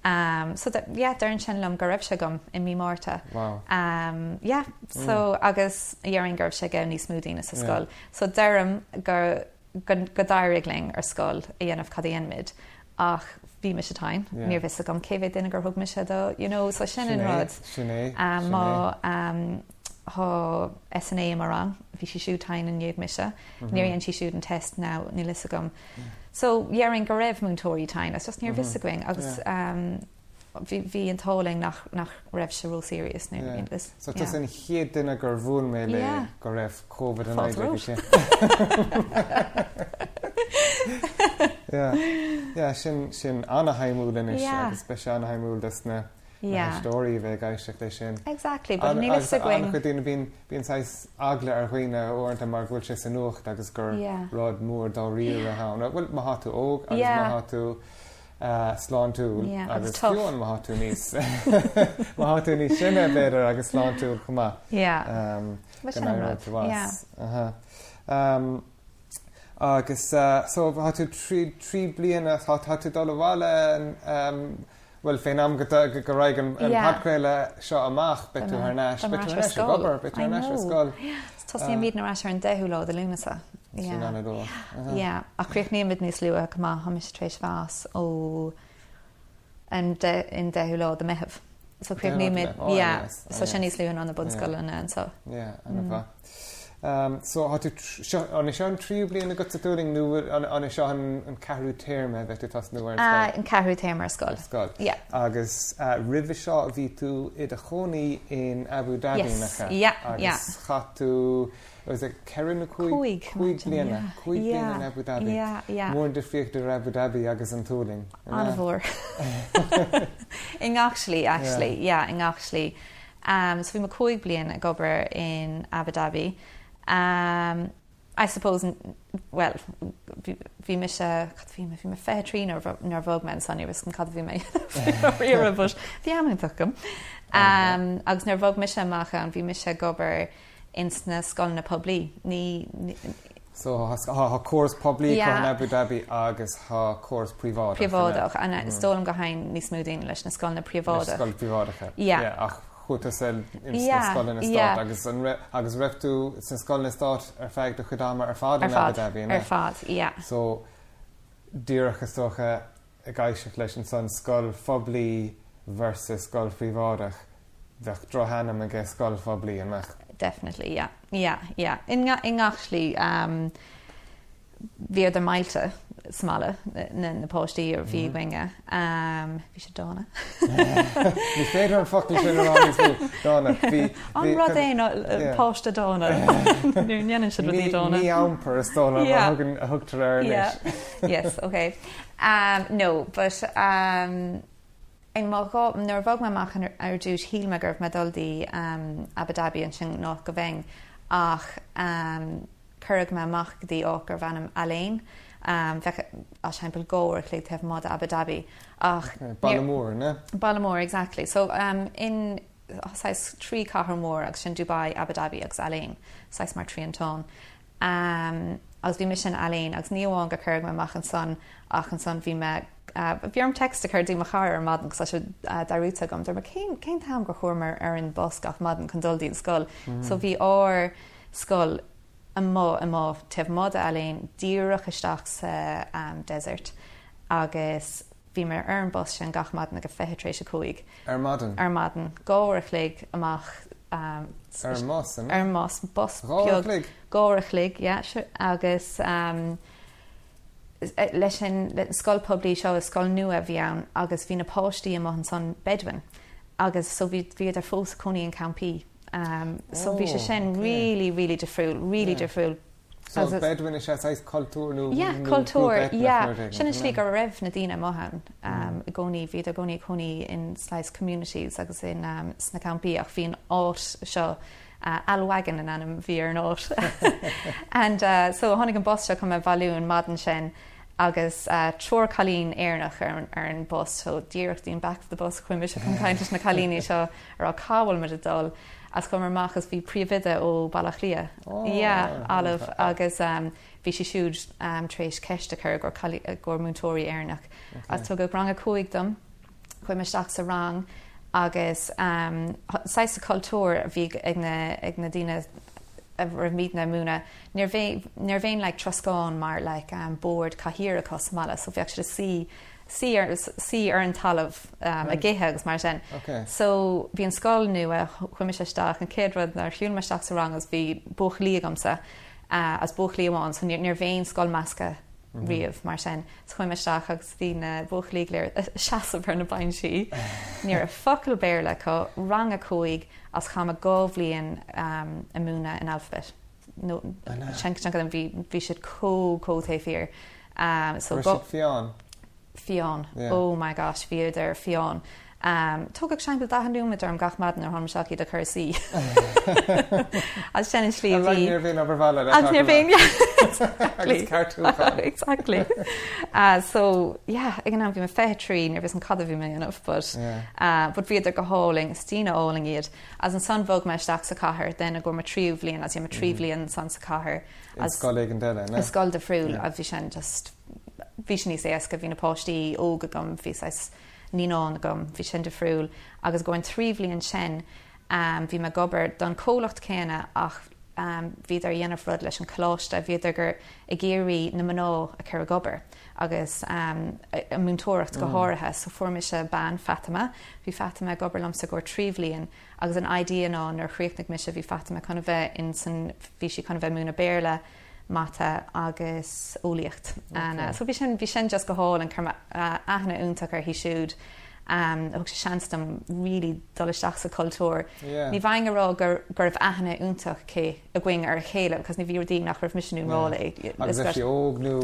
um so that yeah deireann sin liom go raibh sé agam i mí Márta. Wow. Um yeah so agus dhéarfainn go raibh sé ag níos mó daoine sa scoil. So deirim go go d'éirigh linn ar scoil a dhéanamh cad a dhéanaimid ach bhí mise tinn, ní raibh fhios agam cé mhéad duine gur thug mise do, you know, so sin an rud. Sin é, sin é. Má tá SNA i mo rang, bhí sí siúd tinn i ndiaidh mise, níor dhein sí siúd an test now, níl fhios agam. So dhéarfainn go raibh múinteoirí tinn, it's just ní raibh fhios againn agus bhí an t-ádh linn nach nach raibh sé ró-serious nó Yeah. this So yeah. tusa an chéad duine gur bhuail mé le Yeah. go raibh Covid Fáilte 19 romhat. aici. Yeah. Yeah, sin sin ana-shuimiúil anois Yeah. agus beidh sé ana-shuimiúil dos na na Yeah. héisteoirí a bheith ag éisteacht leis sin. Exactly, but An- níl agus fhios againn. an-chuid daoine bíonn bíonn saghas eagla ar dhaoine uaireanta mar go bhfuil sé sa nuacht agus gur Yeah. rud mór dáiríre atá ann. Bhuel, má thá tú óg agus má Yeah. thá tú sláintiúil agus agus fiú amháin má thá tú níos má thá tú níos sine b'fhéidir agus sláintiúil chomh maith. Go n-éireoidh tú as. Agus so thá tú trí bliana tá tú dul abhaile bhuel fén am go go raghaidh an podchraoladh seo amach beidh tú thar n-ais beidh tú thar n-ais ag obair beidh tú thar n-ais ar scoil. Tosnaímid ar ais ar an deichiú lá de Lúnasa. Sin an-luath. Yeah, ach críochnaímid níos luaithe chomh maith, tá mise tar éis bheith as ó an deichiú lá de Meitheamh. So críochnaímid, yeah, so sin níos luaithe ná na bunscoileanna anseo. Yeah, an-mhaith. So tá tú, seo, an é seo an tríú bliain agat sa Tualaing nó an é seo an ceathrú téarma a bheith tú tosnú ar an scoil? An ceathrú téarma ar scoil. Ar scoil. Yeah. Agus roimhe seo bhí tú i do chónaí in Abu Dhabi, nach ea? Yes, yeah, yeah. Agus chaith tú Was it ceithre nó cúig? Cúig. Cúig bliana. Cúig bliana in Abu Dhabi. Yeah, yeah. Mór an difríocht idir Abu Dhabi agus an Tualaing. An-mhór. I ngach slí, actually. Yeah, i ngach slí. Um, so bhí mé cúig bliana ag obair in Abu Dhabi. Um, I suppose, well, bhí mise, cad bhí mé, bhí mé 23 nuair a bhog mé ansan, ní raibh fhios agam cad a bhí mé a dhéanamh, but bhí am iontach agam. Um, agus nuair a bhog mise amach ann, bhí mise ag obair ins na scoileanna poiblí. Ní. So thá córas poiblí acu in Abu Dhabi agus thá córas príobháideach. Príobháideach. And is dóigh liom go théann níos mó daoine leis na scoileanna príobháideach. Leis scoil príobháideacha. Yeah. Ach chuaigh tusa ins na scoileanna stáit agus an raibh agus raibh tú sna scoileanna stáit ar feadh do chuid ama ar fad in Abu Dhabi, an ea? Ar fad, yeah. So díreach is dócha ag éisteacht leis ansan scoil phoiblí versus scoil phríobháideach, bheadh drochainm aige scoil phoiblí, an mbeadh? Definitely, yeah. Yeah, yeah. I ngach slí. Bhíodar millte sa mbaile, na páistí a bhí againne. Bhí siad dána. Ní féidir an focal sin a rá níos mó, dána. Bhí, An rud é ná páiste dána? Ní dhéanann siad rudaí dána. Mí-iompar is dóigh liom a thugann, a thugtar air anois. Yes, okay. No, but um, in mo dhá, nuair a bhog mé amach ar dtús shíl mé go raibh mé ag dul dtí Abu Dhabi ansin an áit go mbeinn ach cuireadh mé amach go dtí áit gurbh ainm Al Ain. Bheadh timpeall 2 uair a chloig taobh amuigh de Abu Dhabi ach. Baile mór, an ea? Baile mór, exactly. So in saghas 3 cathair mór agus sin Dubai, Abu Dhabi agus Al Ain, saghas mar triantán. Agus bhí mise in Al Ain agus ní amháin gur cuireadh mé amach ansan ach ansan bhí mé, bhí orm text a chur dtí mo chara ar maidin agus tá sé dearúdta agam, dúirt mé cén, cén t-am gur chuamar ar an bus gach maidin chun dul dtí an scoil. So bhí ár scoil amuigh, amuigh, taobh amuigh de Al Ain, díreach isteach sa desert agus bhí mé ar an bus sin gach maidin ag a 5:20 tar éis. Ar maidin? Ar maidin. 2 uair a chloig amach. Ar an mbus, an ea? Ar an mbus. Bus beag. 2 uair a chloig? 2 uair a chloig, yeah. Agus leis an scoil poiblí seo, scoil nua a bhí ann agus bhí na páistí amuigh ansan Bedouin agus so bhí, bhíodar fós ag cónaí in campaí. So bhí sé sin really, really difriúil, really difriúil. So Bedouin is ea saghas cultúr nó Yeah, cultúr, yeah. Sin an slí go raibh na daoine amuigh ann i gcónaí, bhíodar i gcónaí ag cónaí in saghas communities agus in sna campaí ach bhí an áit seo Al Wagon an ainm a bhí ar an áit. And so tháinig an bus seo chun mé a bhailiú an maidin sin agus triúr cailín Éireannach ar ar an bus so díreach dtí an back of the bus chuaigh mise chun caint leis na cailíní seo a rá cá bhfuil muid ag dul Agus chuamar amach agus bhí príomhoide ó Baile Átha Cliath, yeah, Olive, agus bhí sí siúd tar éis ceist a chur i gcomhair múinteoirí Éireannach. Agus tugadh rang a 5 dom, chuaigh mé isteach sa rang agus saghas sa cultúr a bhí ag na ag na daoine a raibh muidne ag múineadh, ní raibh ní raibh aon like troscán mar like bord cathaoir acu sa mbaile so bheadh siad ag suí suí ar, suí ar an talamh ag ithe agus mar sin. So bhí an scoil nua, chuaigh mise isteach, an chéad rud nuair a shiúil mé isteach sa rang agus bhí buachaillí agamsa, agus buachaillí amháin, so ní raibh aon scoil measctha riamh mar sin. So chuaigh mé isteach agus bhí na buachaillí go léir ag seasamh ar na binsí. Ní raibh focal Béarla acu, rang a 5 agus chaith mé 2 bhliain ag múineadh in alphabet. nó bhí bhí siad chomh chomh taobh thiar. So Raibh siad fiáin? Fiáin. Oh my gosh, bhíodar fiáin. Tógadh timpeall 40 nóiméad orm gach maidin nuair a tháinig mé isteach iad a chur a suí. Agus sin an slí a bhí. Ní raibh aon obair bhaile le Agus ní raibh aon Agus ceartúchán. Exactly. So yeah, ag an am bhí mé 23, ní raibh fhios agam cad a bhí mé a dhéanamh but but bhíodar go hálainn, is daoine álainn iad. Agus ansan bhog mé isteach sa chathair then i gcomhair mo thríú bhliain agus bhí mo thrí bhliain ansan sa chathair. I scoil éigin eile, an ea? I scoil difriúil agus bhí sin just, bhí sin níos éasca, bhí na páistí óg agam, bhí saghas naíonáin agam, bhí sin difriúil. Agus i gcomhair an trí bhliain sin bhí mé ag obair don chomhlacht céanna ach bhíodar a dhéanamh rud leis an choláiste, bhíodar gur ag iarraidh na mná a chur ag obair. agus an múinteoireacht go háirithe. So fuair mise bean, Fatima, bhí Fatima ag obair liomsa i gcomhair 3 bhliain agus an idea ná nuair a chríochnaigh mise bhí Fatima chun a bheith in san, bhí sí chun a bheith ag múineadh Béarla, Mata agus Eolaíocht. Okay. So bhí sin, bhí sin just go hálainn, chuir mé aithne iontach uirthi siúd. Thug sé seans dom really dul isteach sa chultúr. Yeah. Ní bheinn ag rá gur, go raibh aithne iontach aici againn ar a chéile because ní bhí rudaí nach raibh mise in ann rá léi. Agus bhí sí óg nó?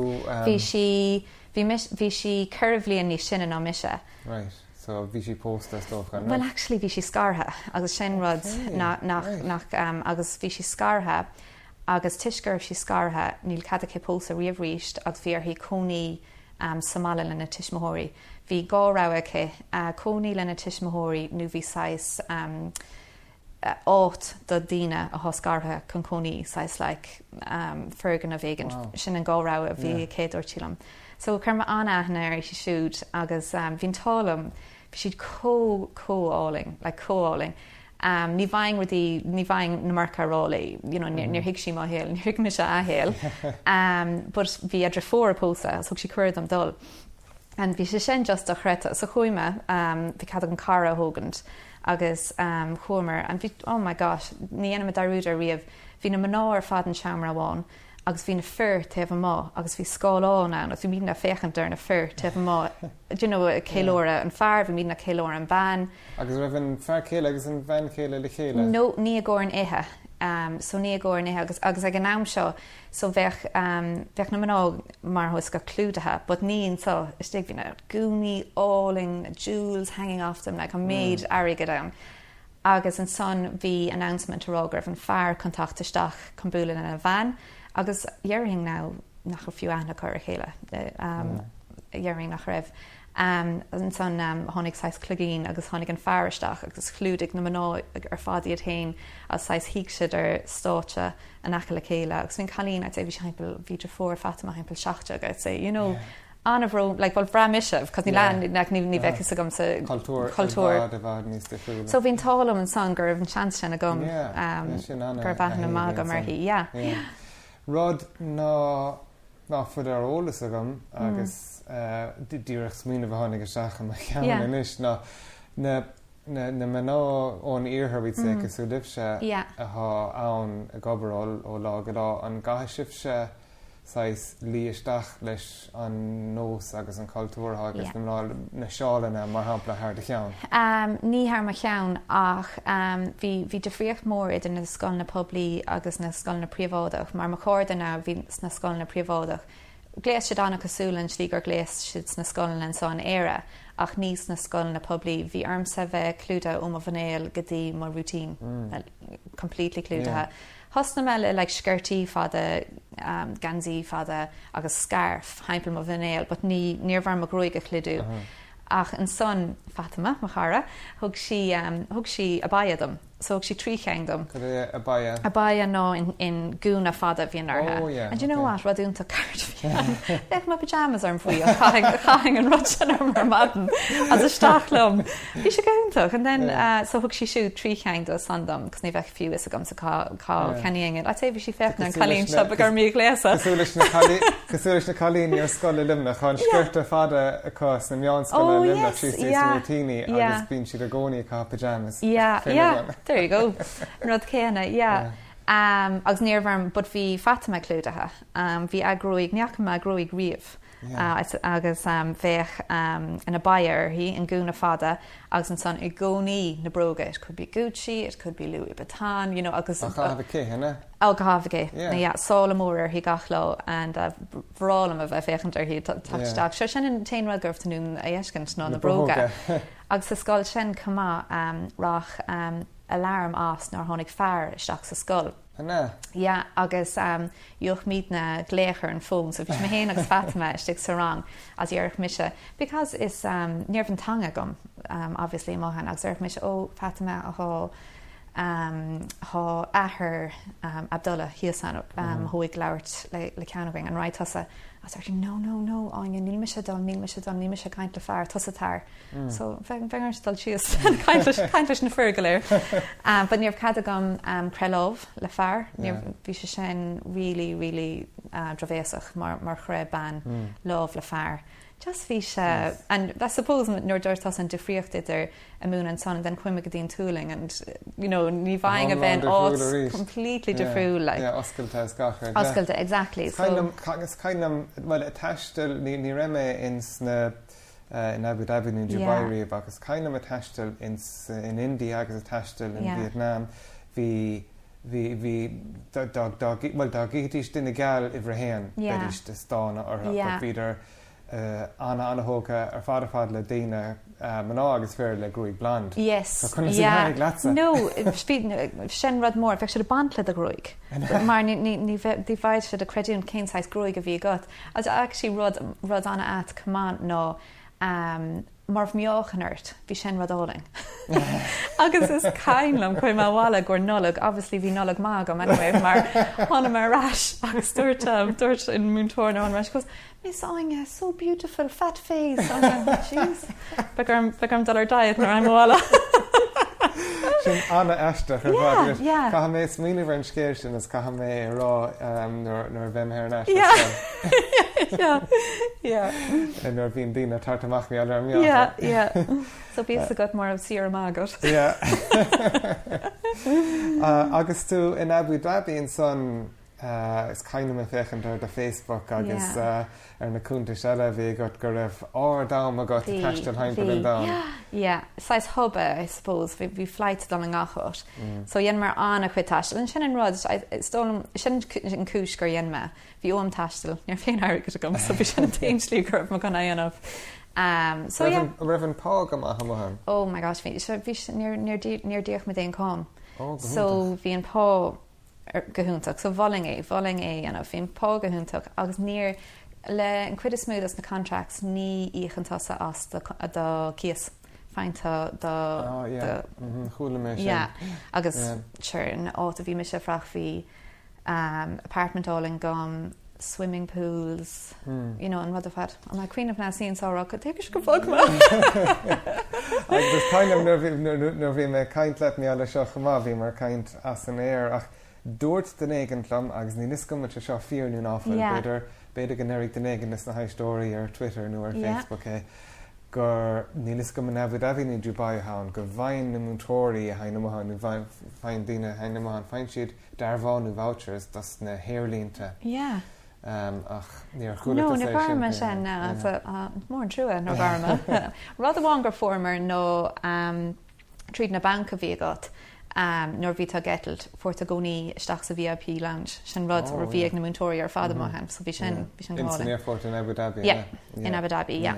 Bhí sí, bhí mise, bhí sí 4 bhliain níos sine ná mise. Right, so bhí sí pósta is dócha, Well actually bhí sí scartha agus sin rud nach, nach, nach, agus bhí sí scartha agus toisc go raibh sí scartha níl cead aici pósadh riamh arís agus bhí uirthi cónaí sa mbaile lena tuismitheoirí. Bhí dhá rogha aici, cónaí lena tuismitheoirí nó bhí saghas áit do daoine athá scartha chun cónaí, saghas like foirgneamh éigin. Sin an dhá rogha a bhí aici, dúirt sí liom. So chuir mé an-aithne uirthi siúd agus bhí an t-ádh liom, bhí siad chomh, chomh álainn, like chomh álainn. Ní bhfaighinn rudaí, ní bhfaighinn na marca a rá léi, you know, níor thuig sí mo shaol, níor thuig mise a shaol. But bhí a driofúr ag pósadh agus thug sí cuireadh dom dul. And bhí sé sin just dochreidte. So chuaigh mé, bhí cead agam cara a thógaint agus chuamar and bhí, oh my gosh, ní dhéanfaidh mé dearúd air riamh, bhí na mná ar fad in seomra amháin agus bhí na fir taobh amuigh agus bhí scáileán ann agus bhí muidne ag féachaint ar na fir taobh amuigh, do you know, ag ceiliúradh an fear, bhí muidne ag ceiliúradh an bhean. Agus raibh an fear céile agus an bhean chéile le chéile? No, ní i gcomhair an oíche. So ní i gcomhair an oíche agus agus ag an am seo, So bheadh, bheadh na mná mar tá a fhios agat clúdaithe but ní anseo istigh, bhí na gúnaí álainn, na jewels hanging off them, like an méid airgid ann. Agus ansan bhí announcement a rá go raibh an fear chun teacht isteach chun bualadh lena bhean agus déarfainn now. nach raibh fiú aithne acu ar a chéile, déarfainn nach raibh. Ansan tháinig saghas cloigín agus tháinig an fear isteach agus chlúdaigh na mná ar fad iad féin agus saghas shuigh siad ar stáitse in aice le chéile agus bhí an cailín, I'd say bhí sí thimpeall, bhí deirfiúr Fatima thimpeall 17 I'd say, you know, an-bhrón, like bhuel bhraith mise because níl aon, like ní ní bheadh fhios agamsa Cultúr i cultúr. bhfad i bhfad níos difriúla. So bhí an t-ádh liom ansan go raibh an seans sin agam Yeah, yeah, sin go raibh aithne maith agam uirthi, yeah. Yeah. Rud ná ná fuil ar eolas agam agus díreach smaoineamh a tháinig isteach i mo cheann anois ná na na na mná ón iarthar we'd say cosúil libhse athá ann ag obair ó ó lá go lá an gcaithfidh sibhse saghas luí isteach leis an nós agus an cultúr atá ages na mná, na seálanna mar shampla thar do cheann? Ní thar mo cheann ach bhí bhí difríocht mór idir na scoileanna poiblí agus na scoileanna príobháideach mar mo chairde a bhí sna scoileanna príobháideach ghléas siad an-cosúil an tslí gur ghléas siad sna scoileanna anseo in Éire ach ní sna scoileanna poiblí. Bhí ormsa bheith clúdaithe ó mo mhuinéal go dtí mo rúitín completely clúdaithe. Thosnaigh mé le like sciortaí fada, geansaí fada agus scarf thimpeall mo mhuinéal but ní, níorbh orm mo ghruaig a chlúdú. Ach ansan, Fatima, mo chara, thug sí, thug sí abaya dom. So thug sí 3 cheann dom. Cad é abaya? Abaya ná an, an gúna fada a bhíonn orthu. Oh yeah, And do you know what, rud iontach ceart a bhí ann. Bheadh mo pyjamas orm faoi ach chaithfinn, chaithfinn an rud sin orm ar maidin agus isteach liom. Bhí sé go hiontach. And then so thug sí siúd 3 cheann de san dom cos ní bheadh fiú fhios agamsa cá cá cheannaíonn iad. I'd say bhí sí féachaint ar an cailín seo beidh orm í a ghléasadh. Cosúil leis na cosúil leis na cailíní ar scoil i Luimneach, tá an sciorta fada acu sna meánscoileanna i Luimneach síos sna rúitíní agus bíonn siad i gcónaí ag caitheamh pyjamas. Yeah, yeah, there you go. An rud céanna, yeah. Agus ní raibh orm, but bhí Fatima clúdaithe. Bhí a gruaig, ní fhaca mé a gruaig riamh. agus bheadh an abaya uirthi, an gúna fada agus ansan i gcónaí na bróga, it could be Gucci, it could be Louis Vuitton, you know agus. Á chaitheamh aici, an ea? Á chaitheamh aici, yeah, sála mór uirthi gach lá and ba bhreá liom a bheith féachaint uirthi teacht isteach. Sure sin an t-aon rud go raibh tú in ann a fheiscint ná na bróga. Agus sa scoil sin chomh maith rachadh alarm as nuair a tháinig fear isteach sa scoil. An ea? Yeah, agus gheobhadh muidne glaoch ar an bhfón, so bhí mé féin agus Fatima istigh sa rang agus dhéarfadh mise, because is, ní raibh an teanga agam obviously amuigh ann, agus déarfadh mise, oh Fatima thá, thá athair Abdullah thíos ann, thá ag labhairt le ceann againn, an raghaidh tusa? Agus deir sí, no, no, no Áine, níl mise ag dul, níl mise ag dul, níl mise ag caint le fear, tusa tar. So bheinn ormsa dul síos caint leis caint leis na fir go léir. But ní raibh cead agam croith lámh le fear. Ní raibh bhí sé sin really really drochbhéasach mar mar chroith bean lámh le fear. Just bhí sé and I suppose nuair a dúirt tusa an difríocht idir ag múineadh ansan and then chuaigh mé go dtí an tSualainn and you know ní bhfaighinn a bheith in áit completely difriúil like. Yeah oscailte is gach rud. Oscailte exactly so. Is cuimhin liom bhuel ag taisteal ní ní raibh mé ins na in Abu Dhabi nó Dubai riamh ach is cuimhin liom ag taisteal in India agus ag taisteal in Vietnam bhí bhí bhí dá dá dá bhuel dá gcífidís duine geal uimhir a haon bheidís ag stánadh orthu but bhíodar ana ana-thógtha ar fad ar fad le daoine mná agus fir le gruaig blonde. Yes So conas a yeah d'éirigh leatsa? No bhí sin rud mór bheadh siad ag baint le do ghruaig mar ní ní ní bheadh siad ag creidiúint cén saghas gruaig a bhí agat. Agus actually rud, rud an-ait chomh maith ná má raibh meáchan ort, bhí sin rud álainn. Agus is cuimhin liom, chuaigh mé abhaile i gcomhair Nollag, obviously bhí Nollaig maith agam anyway mar tháinig mé ar ais agus dúirt, dúirt an múinteoir nuair a tháinig mé ar ais, she goes, Miss Áine, so beautiful, fat face. I was like, jeez, beidh orm, beidh orm dul ar diet nuair a raghaim abhaile. Sin an-aisteach ar fad. Yeah, yeah. Caithfidh mé smaoineamh ar an scéal sin is caithfidh mé a rá nuair nuair a bheidh mé ar ais ar scoil. Yeah, yeah. Nuair a bhíonn daoine ag tabhairt amach mar gheall ar an meáchan. Yeah, yeah. So bhí fhios agat má raibh saoire maith agat. Yeah. Agus tú in Abu Dhabi ansan, Is cuimhin liom ag féachaint ar do Facebook agus ar na cuntais eile a bhí agat go raibh ard-am agat ag taisteal thimpeall an domhain. Yeah, saghas hub é I suppose, bhí flights ag dul i ngach áit. So dheineamar an-chuid taistil. And sin an rud, is dóigh liom, sin an cúis gur dhein mé. Bhí uaim taisteal, ní raibh aon airgead agam so bhí sin an t-aon slí go raibh mé chun é a dhéanamh. So yeah. An raibh an pá go maith amuigh ann? Oh my gosh, bhí, bhí, níor, níor d'íoc muid aon cáin. Oh, go hiontach. So bhí an pá. go hiontach. So mholfainn é, mholfainn é a dhéanamh. Bhí an pá go hiontach agus níor, le an cuid is mó dos na contracts ní íocann tusa as do do cíos. Faigheann tú do Oh yeah, do mhm, chuala mé sin. Yeah, agus yeah. sure, an áit a bhí mise ag fuireach bhí um, apartment álainn agam, swimming pools, mm. you know, an rud ar fad. An ag cuimhneamh na sin sá go tuigeis go bhfág mé. Agus is cuimhin liom nuair a bhí mé ag caint leat mí eile seo chomh maith, bhíomar ag caint as an aer ach dúirt duine éigint liom agus níl fhios agam an bhfuil sé seo fíor nó ná fuil, b'fhéidir b'fhéidir go ndéarfaidh duine éigin des na héisteoirí ar Twitter nó ar Facebook é, gur, níl fhios agam in Abu Dhabi nó Dubai atá ann, go bhfaigheann na múinteoirí a théann amuigh ann nó faigheann daoine a théann amuigh ann, faigheann siad dearbháin nó vouchers dos na haerlínte. Yeah. Ach níor chuala No, tusa níor é fuair sin. mé sin, no. So, mór an trua nár fuair mé. Rud amháin gur fuaireamar nó tríd na banc a bhí agat nuair a bhí tú ag eitilt, fuair tú i gcónaí isteach sa VIP lounge. Sin rud Oh, a bhí yeah. ag na múinteoirí ar fad amuigh ann, so bhí sin, bhí sin go In san hálainn. aerfort in Abu Dhabi, Yeah, yeah. in Abu Dhabi, yeah.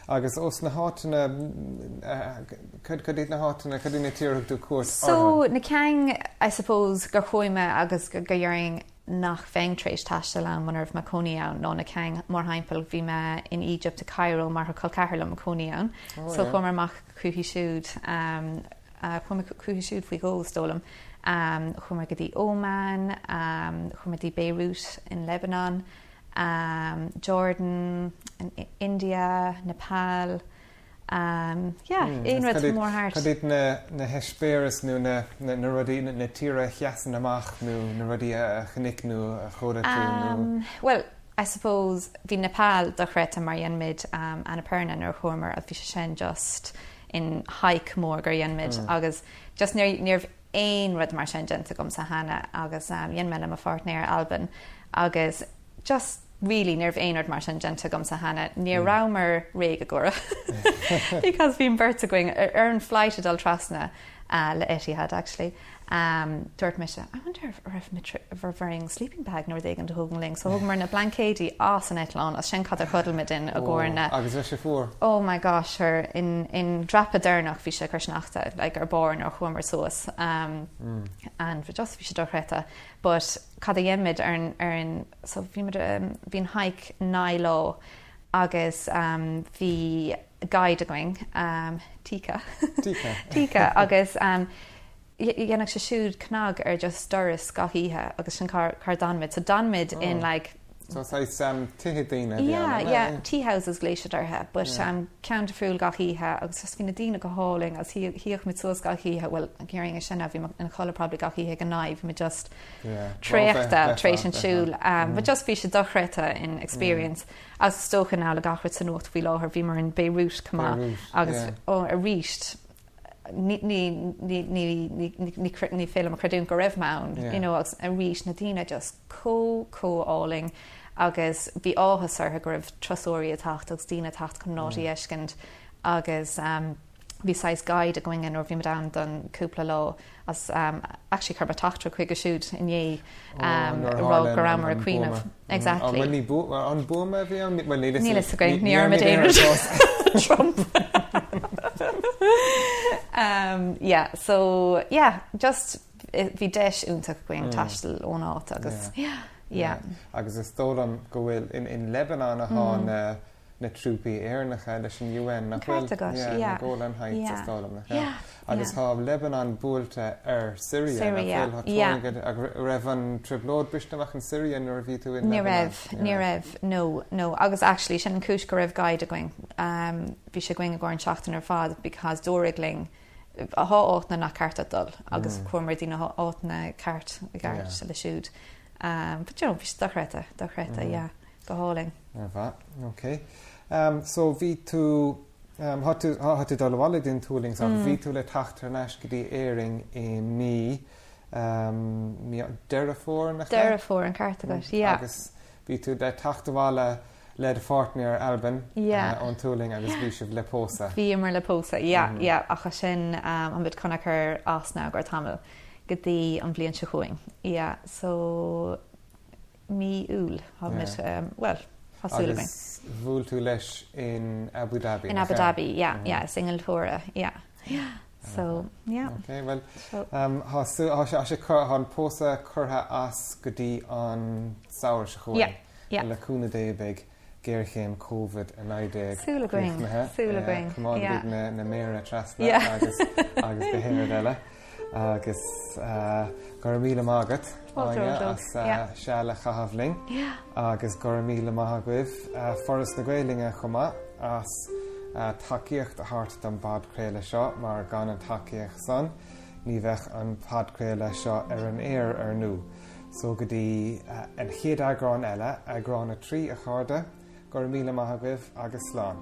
Agus ós na háiteanna, cad cad iad na háiteanna, cad iad na tíortha a thug tú cuairt So, orthu? na cinn, I suppose, gur chuaigh mé agus go déarfainn nach bheinn tar éis taisteal ann muna raibh mé cónaí ann ná na cinn mórthimpeall. Bhí mé in Egypt, i Cairo, mar tá col ceathar liom ag cónaí ann. Oh, So yeah. chuamar amach chuici siúd, chuaigh mé chuici siúd faoi dhó is dóigh liom. Chuamar go dtí Oman, chuamar go dtí Beirut in Lebanon, Jordan, India, Nepal, yeah, aon rud mór thart. Cad iad na heispéiris nó na rudaí, na tíortha a sheasann amach nó na rudaí a chonaic nó a chuala tú nó. Bhuel, I suppose, bhí Nepal dochreidte mar dhein muid Annapurna nuair a chuamar agus bhí sé sin just in hike mór gur dhein muid agus just ní raibh aon rud mar sin déanta agamsa cheana agus dhein mé le mo pháirtnéir Alban agus just really ní raibh aon rud mar sin déanta agamsa cheana. Ní rabhamar réidh i gcomhair because bhí an bheirt againn ar an flight ag dul trasna le Etihad actually. Dúirt mise, I wonder if raibh raibh orainn sleeping bag nó rud éigin a thógaint linn. So thógamar na blaincéidí as an eitleán agus sin cad ar chodail muid in i gcomhair na. Agus raibh sé fuar? Oh my gosh, sure in in dreapadh deireanach bhí sé ag cur sneachta like ar barr nuair a chuamar suas and just bhí sé dochreidte. But cad a dhein muid ar an ar an so bhí muid bhí an hike 9 lá agus bhí guide againn Tika Tika Tika agus dhéanadh sé siúd cnag ar just doras gach oíche agus sin cá cá d'fhan muid. So d'fhan muid in like So saghas tithe daoine a bhí Yeah, ann, yeah, tea houses glaoigh siad orthu, but ceann difriúil gach oíche agus just bhí na daoine go hálainn agus shuíodh muid suas gach oíche, bhuel, déarfainn é sin bhí mé ina chodladh probably gach oíche ag a naoi, bhí muid just traochta tar éis an siúl. But just bhí sé dochreidte in experience agus is dócha now le gach rud sa nuacht faoi láthair, bhíomar in Beirut chomh maith agus oh arís ní ní ní ní ní ní ní féidir liom a chreidiúint go raibh mé ann, you know, agus arís na daoine just chomh chomh álainn agus bhí áthas orthu go raibh turasóirí ag teacht agus daoine ag teacht chun an áit a fheiscint agus bhí saghas guide againne nuair a bhí muid ann don cúpla lá as actually chuir mé teachtaireacht chuige siúd inné ag rá go rabhamar ag cuimhneamh. Exactly. An an buama a bhí ann? Bhuel níl a fhios againn, ní raibh muid aon rud Trump. Yeah, so yeah, just bhí deis iontach againn taisteal ón áit agus yeah, yeah. Agus is dóigh liom go bhfuil in Lebanon atá na na trúpaí Éireannacha leis an UN, nach bhfuil? Ceart agat, yeah. Yeah, na Golan Heights is dóigh liom, nach ea? Agus tá Lebanon buailte ar Syria, nach bhfuil? Tá teorainn agat, ach raibh an trioblóid briste amach in Syria nuair a bhí tú in Ní Lebanon? raibh, ní raibh, no, no. Agus actually sin an cúis go raibh guide againn. Bhí sé againn i gcomhair an seachtain ar fad because dúradh linn tá áiteanna nach ceart duit dul agus chuamar dtí na háiteanna ceart i gceart le siúd. But you know, bhí sé dochreidte, dochreidte, yeah. Go hálainn. Ar mhaith, ok. So bhí tú, thá tú, thá tú dul abhaile dtí'n Tualaing so bhí tú le teacht thar n-ais go dtí Éirinn i mí, mí Deireadh Fómhair, nach ea? Deireadh Fómhair, an ceart agat, yeah. Agus bhí tú le teacht abhaile le do pháirtnéir Alban ón Tualaing agus bhí sibh le pósadh. Bhíomar le pósadh, yeah, yeah, ach sin, tá muid chun a chur as now i gcomhair tamaill go dtí an bhliain seo chugainn, yeah, so. mí Iúil. Tá muid, bhuel, tá súil againn. Agus bhuail tú leis in Abu Dhabi, In Abu Dhabi, yeah, yeah, is innealtóir é, yeah, yeah. So, yeah. Ok, well, tá sé tá an pósadh curtha as go dtí an samhradh seo chugainn. Yeah, yeah. Le cúnamh Dé beidh géarchéim Covid-19 Súil againn, críochnaithe. súil againn, yeah. Coimeádfaimid na méara trasna Yeah. agus agus go haon rud eile. Agus go raibh míle maith agat, Fáilte Áine, romhat, as yeah. seal a chaitheamh linn. Yeah. Agus go raibh míle maith agaibh, Foras na Gaeilge chomh maith, as tacaíocht a thabhairt don bpodchraoladh seo mar gan an tacaíocht san ní bheadh an podchraoladh seo ar an aer ar ndú. So go dtí an chéad eagrán eile, eagrán 3 a chairde, go raibh míle maith agaibh agus slán.